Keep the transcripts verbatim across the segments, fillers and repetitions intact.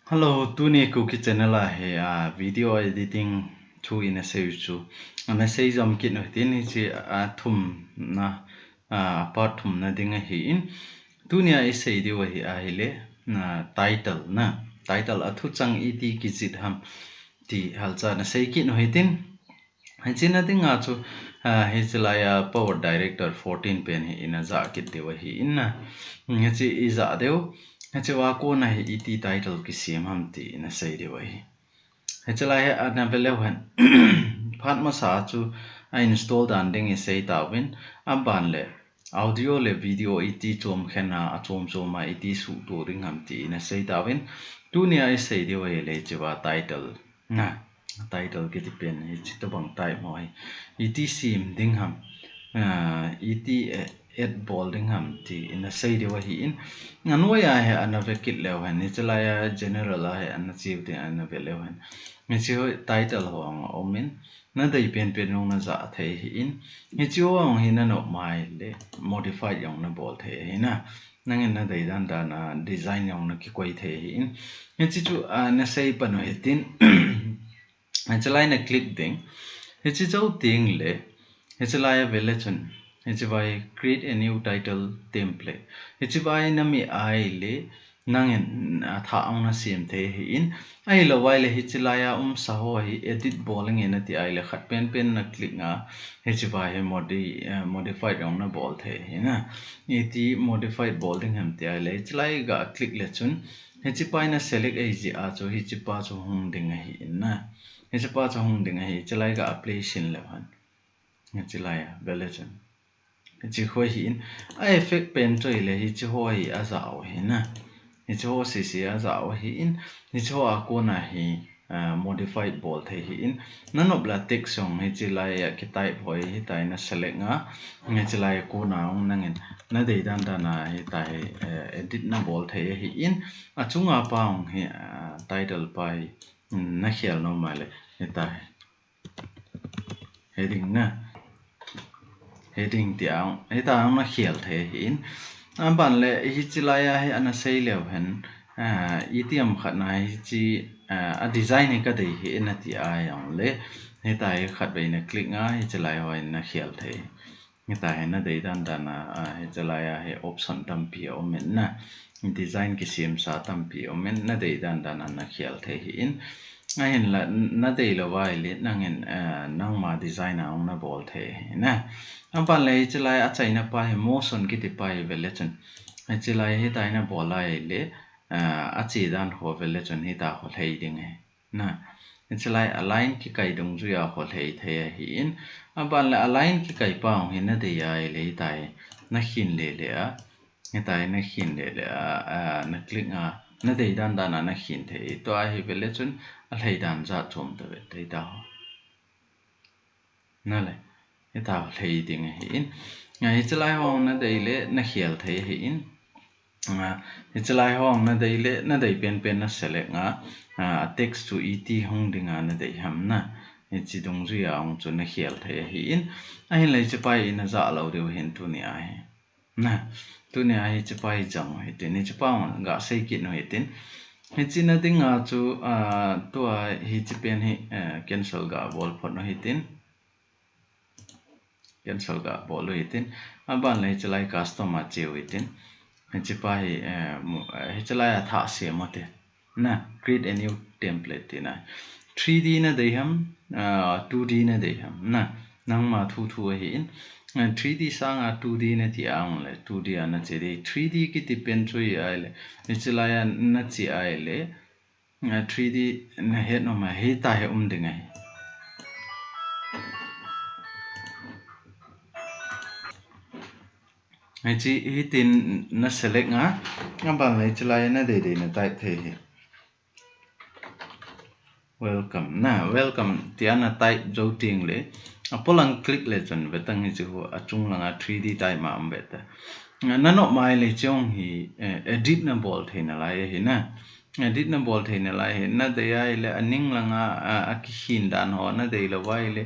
Hello, tuni Kuki channel a hi, ah, video editing thu ina sei u chu. Ana sei jom kit u hitin, hiche, ah, thumna, ah, part thumna ding ahin. Tunia i sei diu ahi, ahile, na title na. Title a thuchang iti kijih ham ti halcha ana sei kit u hitin. Hiche na dinga chu, ah, hiche laia Power Director fourteen pen hi ina jah kit diu ahin na. Hiche i jah diu. Hiche a kona hi iti title kisem ham ti ina sei diu ahi. Hiche lai hi ana ve leu hen. Phat masa chu a install dan ding i sei tauvin. Aban le audio le video iti chom khen a, a chom chom a iti suhto ding ham ti ina sei tauvin. Tunia i sei diu ahile hiche a title. Na, title kiti pen hi, hiche tobang type ho hi. Iti sem ding ham. Ah, iti, eh, add bol ding ham ti ina sei diu ahin. Anuia hi ana ve kit leu hen. Hiche laia general a hi ana che u tin ana ve leu hen. Hiche ho title ho anga um in. Na dei pen pen jong na jah thei ahin. Hiche ho jong hi na nop mai le modify jong na bol thei ahi na. Nangin na dei dan dan a design jong na kikoi thei ahin. Hiche chu, ah, na sei pan u hitin. Hiche lai na click ding. Hiche jou teng le. Hiche lai a ve le chun. Hiche vai create a new title template. Hiche vai na mi ahile. Nangin a thah jong na sem thei ahin. Ahilou vai le hiche laia um sa ho hi edit bol nge na ti ahile khat pen pen na click a. Hiche vai hi modi-, eh, modify jong na bol thei ahi na. Iti modify bol ding ham ti ahile hiche lai ga click le chun. Hiche pa ina select ahi jeh a chu, hiche pa chu hung ding ahi na. Hiche pa chu hung ding ahi, hiche lai ga apply sin leu hen. Hiche lai a, ve le chun. Hiche ho ahin, a effect pen chu ahile, hiche ho hi a jah u ahi na. Hiche ho sese a jah u ahin, hiche ho a kona hi, ah, modify bol thei ahin. Na nop le text jong hiche lai a kitype ho hi, hitia na select a, hiche lai a kona jong nangin, na dei dan dan a hitia hi, eh, edit na bol thei ahin. A chunga pa jong hi, ah, title pa hi, mm, na khel nom mai le, hitia hi. Heading na. Heading tia jong, hitia jong na khel thei ahin. Aban le, hiche laia hi ana sei leu hen, ah, itiham khat na hiche, ah, a design hi ka dei ahi na ti a jong le, hitia hi khat vei na click a, hiche lai ho hi na khel thei. Hitia hi na dei dan dan a, ah, hiche laia hi option tampi aum in na. Design kisem sa tampi aum in, na dei dan dan a na khel thei ahin. Ahinla, na dei lou vai le, nangin, eh, nangma design a jong na bol thei ahi na. Aban le hiche lai a chaina pa hi motion kiti pa hi ve le chun. Hiche lai hitia na bol ahile, eh, a che dan ho ve le chun hitia ho lhei ding ahi. Na, hiche lai a line kikai dungjuia ho lhei thei ahin. Aban le a line kikai pa jong hi na dei ahile hitia hi. Na khin le le a. Hitia hi na khin le le a, a, na click a, na dei dan dan a na khin thei. Tua hi ve le chun a lhei dan jat chom ta ve thei ta ho. Na le, hitia lhei ding ahin. A, hiche lai ho na dei le na khel thei ahin. A, hiche lai ho na dei le, na dei pen pen na select a, a, text chu iti hung ding a na dei ham na. Hiche dungjuia jong chu na khel thei ahin. Ahinla hiche pa hi na jah lou diu ahin tunia hi. Na, tunia hiche pa hi jang u hitin, hiche pa jong ga sei kit u hitin. Hiche na dinga chu, ah, tua hiche pen hi, eh, cancel ga bol phot u hitin. Cancel ga bol u hitin. Aban le hiche lai custom a che u hitin. Hiche pa hi, eh, mu-, eh, hiche lai a thah sem u te. Na, create a new template tina. Three D na dei ham, ah, two D na dei ham. Na, nangma thu thu ahin. Ah, three D sanga two D na ti a jong le, two D a na che ding. Three D kiti pen chu hi ahile, hiche laia na che ahile, ah, three D na het nom a, hitia hi um ding ahi. Hiche, hitin na select a, aban le hiche lai na dei dei na type thei ahi. Welcome. Na, welcome tia na type jou teng le, a polang click le chun ve tang hiche ho, a chung langa three D type ma um ve ta. Na nop mai le chong hi, eh, edit na bol thei nalai ahi na. Edit na bol thei nalai ahi, na dei ahile, a ning langa, a, a kikhin dan ho, na dei lou ahile,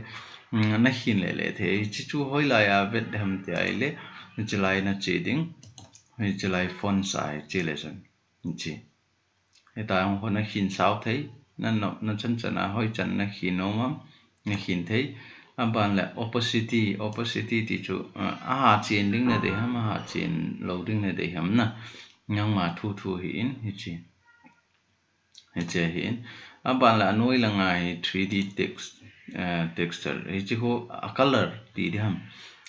mm, na khin le le thei. Hiche chu hoilai a vet dem ti ahile, hiche lai na che ding. Hiche lai font size che le chun. Hiche. Hita hung hon a khin sao thei. Na nop na chan chan a hoi chan na khin nom am, na khin thei. Aban le opacity, opacity ti chu, ah, a ha chen ding na dei ham, a ha chen lo ding na dei ham na. Nangma thu thu hi in, hi chi. Hi chi hi in. Aban le a noi langa hi three D text, eh, texture. Hi chi ho a color ti di ham.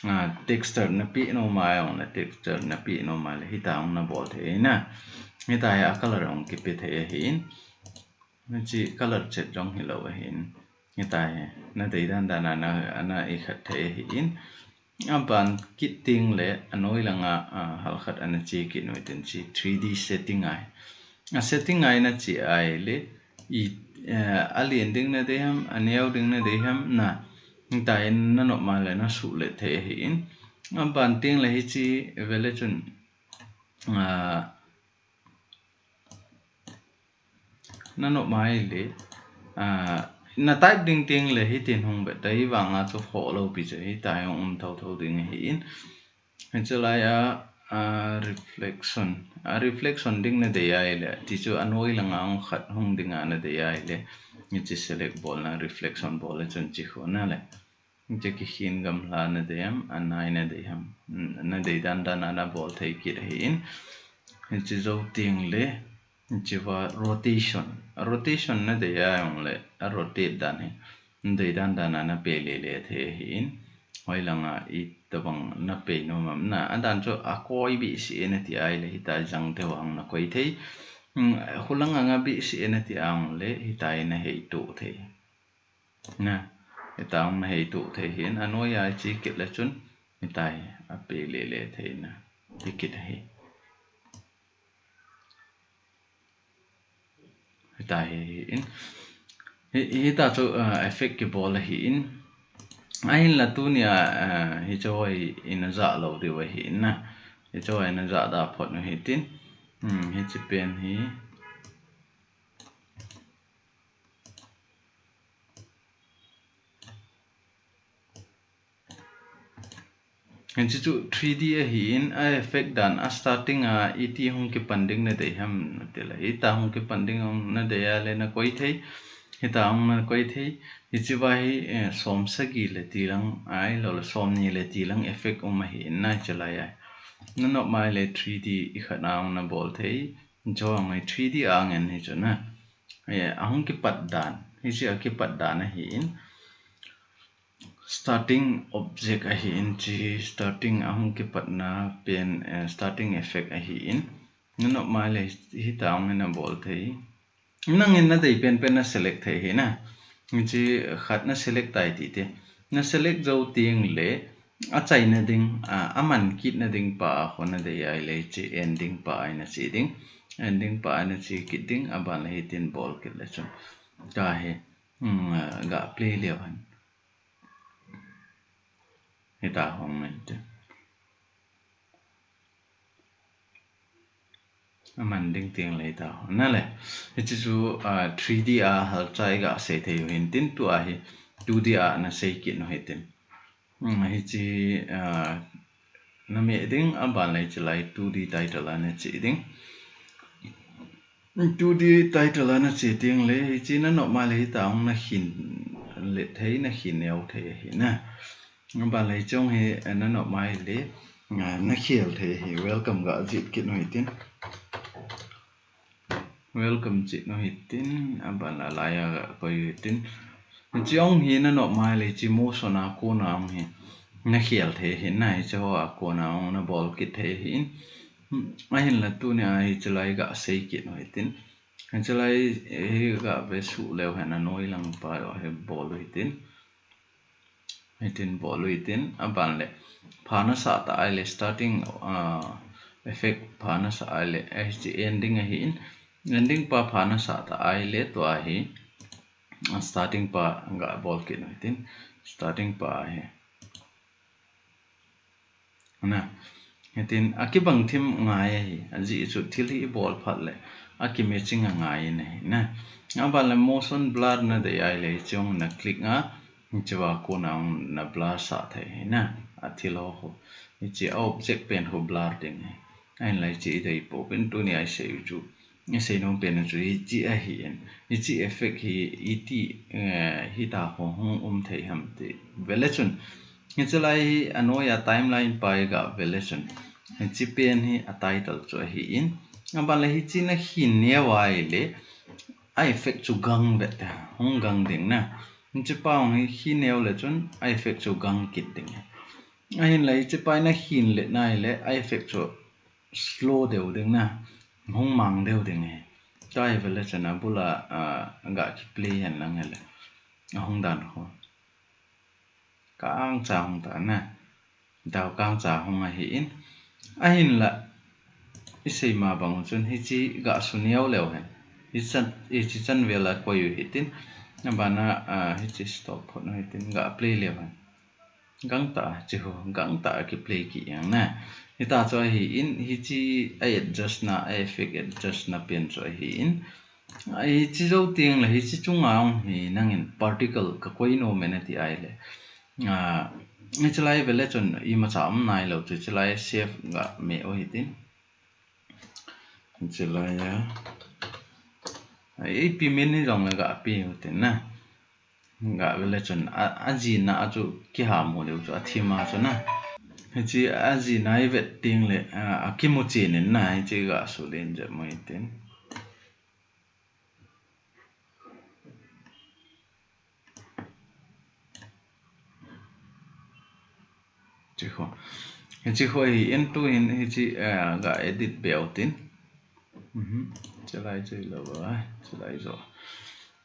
Ah, texture na pi no ma yong na texture na pi no ma le hita hung na bol thei na. Hita hi a color hung kipe thei hi in. Hichi color chet jong hi lo ahin. Hitai, na dei dan dan a na, na i khat thei ahin. Aban kit ding le, a noi langa, a, hal khat ana chi kit noi ten chi three D setting ai. A setting ai na chi ai le, i, eh, a lien ding na dei ham, a neo ding na dei ham na. Hitai na nop ma le na su le thei ahin. Aban ting le hichi vele chun, a, Na nop mai le, ah, na type ding ting le hitin hung be tai vang a chu kho lo pi chu hitai hung um tho tho ding hi in. Hi chu lai a, ah, reflection. Ah, reflection ding na dei ai le, ti chu a noi langa hung khat hung ding a na dei ai le. Ni chi select bol na reflection bol le chun chi kho na le. Hiche kikhin gamla na dei ham, a nai na dei ham. Na dei dan dan a na bol thei kit ahi in. Hiche jou ting le, hiche va rotation. A rotation na dei a jong le, a rotate dan hi. Na dei dan dan a na pe le le thei ahi in. Hoi langa i tabang na pe nom am na. A dan chu a koi bih si e na ti ai le, hita jang te vang na koi thei. Hmm, hulang anga bih si e na ti ang le, hita i na hei tu thei. Na, hita hung na hei tu thei hin, a noi a chi kit le chun, hita hi a pe le le thei na, hi kit hi. Hita hi, hi in, hi, hita chu, ah, effect kibol ahi in, ahin la tu ni a, ah, hi chu hoi in a ja lo diu ahi in na, hi chu hoi in a ja da phot nu hi tin, hmm, hi chi pen hi, Hiche chu three D ahi in, a effect dan a starting a iti hung kipan ding na dei ham, na ti le, ita hung kipan ding hung na dei a le na koi thei, hita hung na koi thei, hiche va hi, eh, som sagi le ti lang, ai lo le som ni le ti lang effect um ahi in na hiche lai ai. Na nop mai le three D i khat na hung na bol thei, hiche hung ai three D a ngen hi chu na. Eh, a hung kipat dan, hiche a kipat dan ahi in. Starting object ahi in chi, starting a hung kipatna pen, eh, starting effect ahi in. Na nop mai le hita hung na bol thei. Nang in na dei pen pen na select thei hi na. Chi khat na select tai ti te. Na select jou ting le, a chaina ding, a, a man kit na ding pa a kho na dei ai le chi ending pa ai na chi ding. Ending pa ai na chi kit ding, a ban le hitin bol kit le chun. Ka hi, hmm, a, ga play le han. Hita hung ngai te. A man ding ting le hita hung. Na le. Hiche chu, ah, three D a hal chai ga sei thei u hin tin tu a hi two D a na sei kit nu hi tin. Hmm, hiche, ah, na me ding a ban le hiche lai two D title a na chi ding. Two D title a na chi ting le, hiche na nop mai le hita hung na khin le thei, na khin neo thei hi na. A ban le chung hi, eh, na nop mai le, ah, na khel thei hi. Welcome ga jih kit nu hi tin. Welcome chi nu hi tin, a ban la lai a ga koi hi tin. Hiche hung hi na nop mai le chi motion a kona hung hi. Na khel thei hi na hiche ho a kona hung na bol kit thei hi in. Ahin la tu ni a hiche lai ga sei kit nu hi tin. Hiche lai hi ga ve su leu hen a noi lang pa yo hi bol u hi tin. Hitin bol u hi tin a ban le. Pha na sa ta ai le starting, ah, effect pha na sa ai le. Eh, hiche ending ahi in. Ending pa pha na sa ta ai le tua hi. Ah, starting pa ga bol kit u hi tin. Starting pa ahi. Na, hitin a kibang thim ngai ahi, a jih chu thil hi i bol phat le, a ki matching a ngai in ahi, na. A ban le motion blur na dei ai le, chung na click a, hiche va kona hung na blur sa thei hi na, a thil ho ho. Hiche a object pen ho blur ding hi. Ahin lai chi i dei po pen tu ni ai sei u chu. Isei nom pen chu hichi ahi in. Hichi effect hi iti, eh, hita ho hung um thei ham ti. Vele chun. Hichi lai hi anoiya timeline pa hi ga vele chun. Hichi pen hi a title chu ahi in. Aban le hichi na hin neo a ile. A effect chu gang ve ta. Hung gang ding na. Hichi pa hung hi hin neo le chun a effect chu gang kit ding. Ahin le hichi pa na hin le na ile. A effect chu slow deu ding na, hung mang deu ding e. Tua hi vele chun abula, ah, ga kiplay hen lang hele. Ahung dan ho. Kang cha hung ta na. Dau kang cha hung ahi in. Ahin la. Isei ma bang chun hichi ga su neo leu hen. Hichi chan, hichi chan vela koi u hitin. Abana, ah, hichi stop phot u hitin ga play leu hen. Gangtah, chi ho, gangtah a kiplay kit jeng na. Hita chu ahi in, hichi a adjust na, a effect adjust na pen chu ahi in. Hichi jou teng le, hichi chunga hung hi nangin particle ka koi nom e nati a ile. Ah, hichi lai vele chun imacha um nai lou chu, hichi lai save ga me u hitin. Hichi lai a. Ipi min hi jong le ga pe u hitin na. Ga vele chun a, a jina a chu kiham u leu chu a thim a chu na. Hichi a jina i vet teng le, a, a kimu chen in na, hichi ga su len jep mo hitin. Chi ho. Hichi ho hi in tu hin hichi, eh, ga edit be u tin. Mhm. Chilai chu lou va, chilai jo.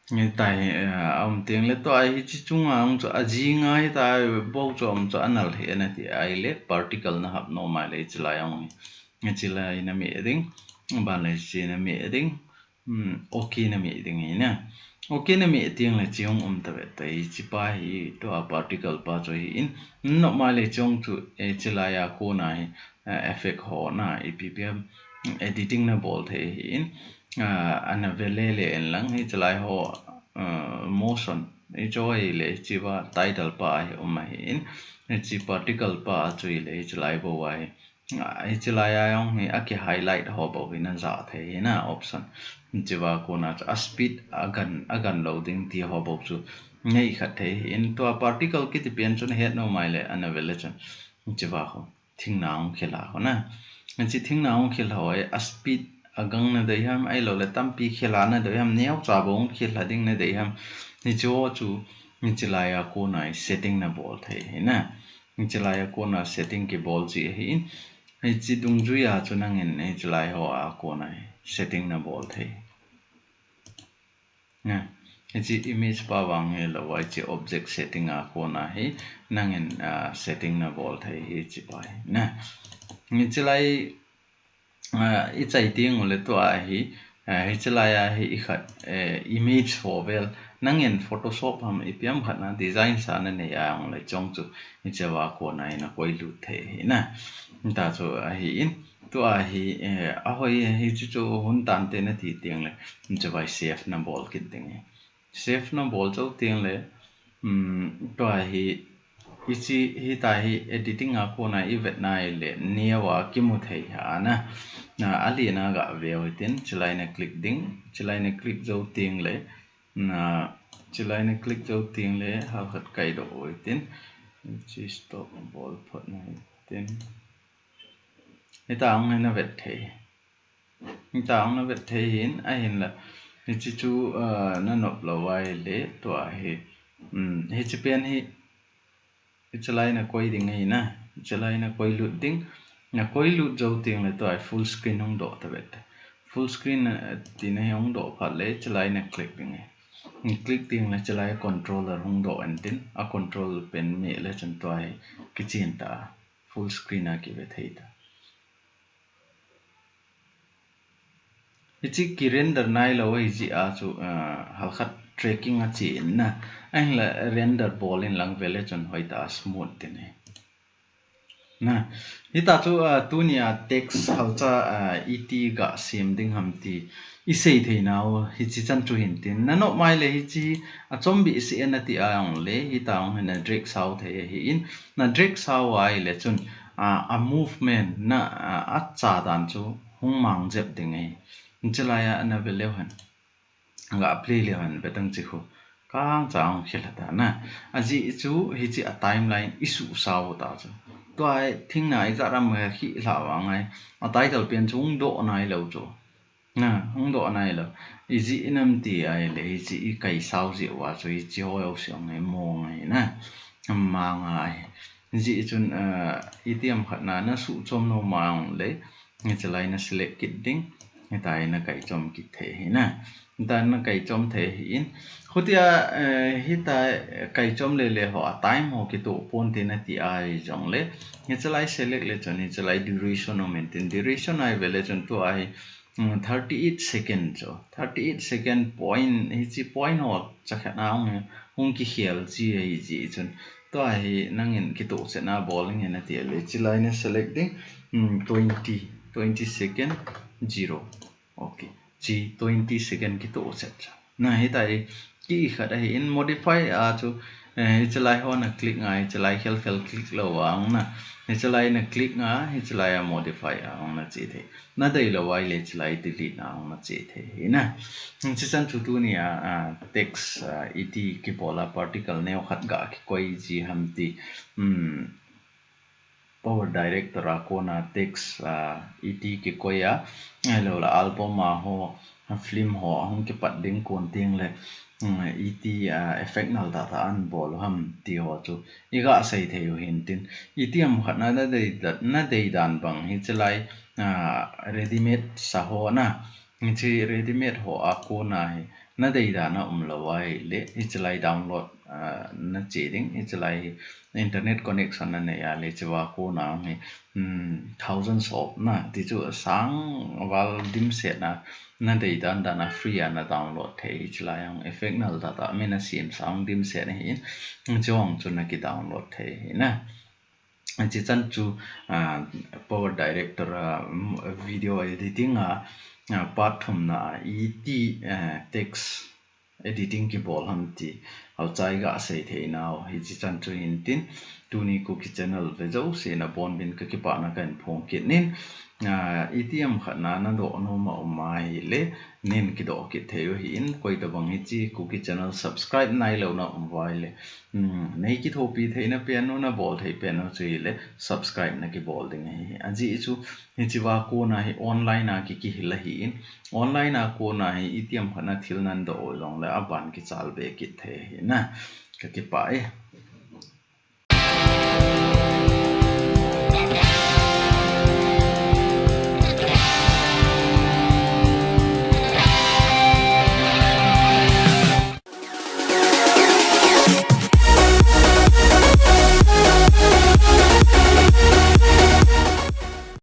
Nge tai, eh, a um teng le tua hichi chunga hung chu a jinga hita bou chu um chu a nal he nati a ile particle na hap nom a ile chilai hung hi. Nge chilai na me ding, ban le chi na me ding. Hmm, okay na me ding hi na. Okay na me teng le chi hung um ta ve ta hichi pa hi tua particle pa chu hi in. Nom a ile chi hung chu, eh, chilai a kona hi. Ah, effect ho na ipi pi ham editing na bol thei hi in, ah, ana ve le le en lang hichi lai ho, ah, motion hichi ho ile hichi va title pa hi um ahi in hichi particle pa chu ile hichi lai bou ahi. Ah, hichi lai a jong hi a ki highlight ho bou hi na ja thei hi na option. Hichi va kona chu a speed a gan, a gan lou ding ti ho bou chu nei khat thei hi in tua particle kiti pen chun het nom a ile ana ve le chun hichi va ho. Thingna hung khel a ho na. Hichi thingna hung khel ho hi a speed a gang na dei ham, ahilou le tampi khel a na dei ham, neocha bou hung khel a ding na dei ham. Hichi ho chu, hichi lai a kona hi setting na bol thei hi na. Hichi lai a kona setting kibol chi hi in. Hichi dungjui a chu nangin hichi lai ho a kona hi setting na bol thei. Na, hichi image pa vang hilou a, hichi object setting a kona hi, nangin, ah, setting na bol thei hichi pa hi. Na, hichi lai, ah, i chai teng u le tua hi, ah, hichi lai a hi i khat, eh, image ho vel, nangin Photoshop ham ipi ham khat na design sa na nei a hung le chong chu, hichi va kona hi na koi lut thei hi na. Hita chu ahi in, Tua hi, eh, a hoi hi chu chu hun tante na ti teng le, chu vai save na bol kit ding hi. Save na bol chau teng le, um, tua hi, hichi, hita hi editing a kona i vet na ile, neo a kimu thei ha na. Na, a li na ga ve u hitin, chilai na click ding, chilai na click chau teng le, na, chilai na click chau teng le, hal khat kai doh u hitin, hichi stop bol phot na hitin. Hita hung hi na vet thei. Hita hung na vet thei hin, ahin la. Hichi chu, ah, na nop lou vai le, tua hi. Um, hichi pen hi, hichi lai na koi ding hi na. Hichi lai na koi lut ding. Na koi lut jou teng le tua hi full screen hung doh ta vet. Full screen, ah, ti na hi hung doh phat le, hichi lai na click ding hi. Click teng le hichi lai controller hung doh en tin. A control pen me le chun tua hi kichin ta. Full screen a kive thei ta. Hichi ki render nai lou hi jeh a chu, ah, hal khat tracking a chi in na. Ahin la render bol in lang ve le chun hoi ta smooth ti ne. Na, hita chu, ah, tuni a text hal cha, ah, iti ga sem ding ham ti i sei thei nau hichi chan chu hin tin. Na nop mai le hichi a chom bi si en na ti a ong le, hita ong hin na drag sau thei hi in. Na drag sau a ile chun, ah, a movement na, ah, a cha dan chu hung mang jep ding e. Chulai a na ve leu hen. Ga play leu hen, ve tang chi khu. Kang chang khel ta na. Ajeh chu hichi a timeline i su sao ta chu. Tua thing na i za ram khi la wa ngai. A title pen chu hung do nai lo chu. Na, hung do nai lo. I ji inam ti ai le, i ji i kai sao ji wa chu, i ji ho yo siang ngai mo ngai na. Mang ai. Ji chun, eh, i tiam khat na, na su chom no mang le. Ni chalai na select kit ding. Ni tai na kai chom kit thei hi na. Ni tai na kai chom thei hi in. Khutia, eh, hi tai kai chom le le ho a time ho ki to pon ti na ti ai jong le. Ni chalai select le chun, ni chalai duration o maintain. Duration ai ve le chun tu ai, mm, thirty-eight second chu. Thirty-eight second point, hichi point ho chakhat na hung, hung ki khel chi hi chi chun. Tua hi nangin ki to chet na bol nge na ti le. Chilai na select ding, mm, twenty, twenty second, zero. Okay. Chi twenty second ki to chet chu. Na hi tai ki khat ahi in modify a chu, eh, hi chalai ho na click ngai, chalai khel khel click lo ang na. Hi chalai na click nga, hi chalai a modify a ang na chi thei. Na dei lo ai le chalai delete na ang na chi thei hi na. Chi chan chu tu ni a, a, text, a, iti ki bol a particle neo khat ga ki koi ji ham ti. Hmm. Power Director a kona text, a, iti ki koi a, ai lo la album a ho, film ho, hung ki pat ding kon ting le, mm, iti, a, effect nal ta ta an bol ham ti ho chu. I ga sei thei u hin tin. Iti am khat na, na dei da, na dei dan bang hi chalai, a, ready made sa ho na. Hichi ready made ho a kona hi na dei dan a um lo ai le, hi chalai download, a, na chi ding, hi chalai internet connection na nei a le, chi va kona hi, um, thousands of na, ti chu sang val dim set na, na dei dan dan a free a na download thei, hi chalai ang effect nal ta ta, mi na sim sang dim set hi in, chuang chu na ki download thei hi na. Chi chan chu, a, Power Director a, m-, video editing a, a, part thum na a, iti, a, text editing ki bol ham ti. Hau chai ga sei thei nau. Hi chi chan chu hin tin, tuni Kuki channel ve jo se na bon bin ka ki pa na kan phong kit nin. A, iti am khat na na do no ma um ai le, nin ki do kit thei u hi in, koi ta bang hi chi Kuki channel subscribe nai lo na um vai le. Hmm, nei ki thopi thei na pen no na bol thei pen no chu hi le subscribe na ki bol ding hi. A ji chu hi chi va kona hi online a ki ki hil a hi in online a kona hi iti am khat na thil nan do u jong le a ban ki chal be kit thei hi na ka ki pa e.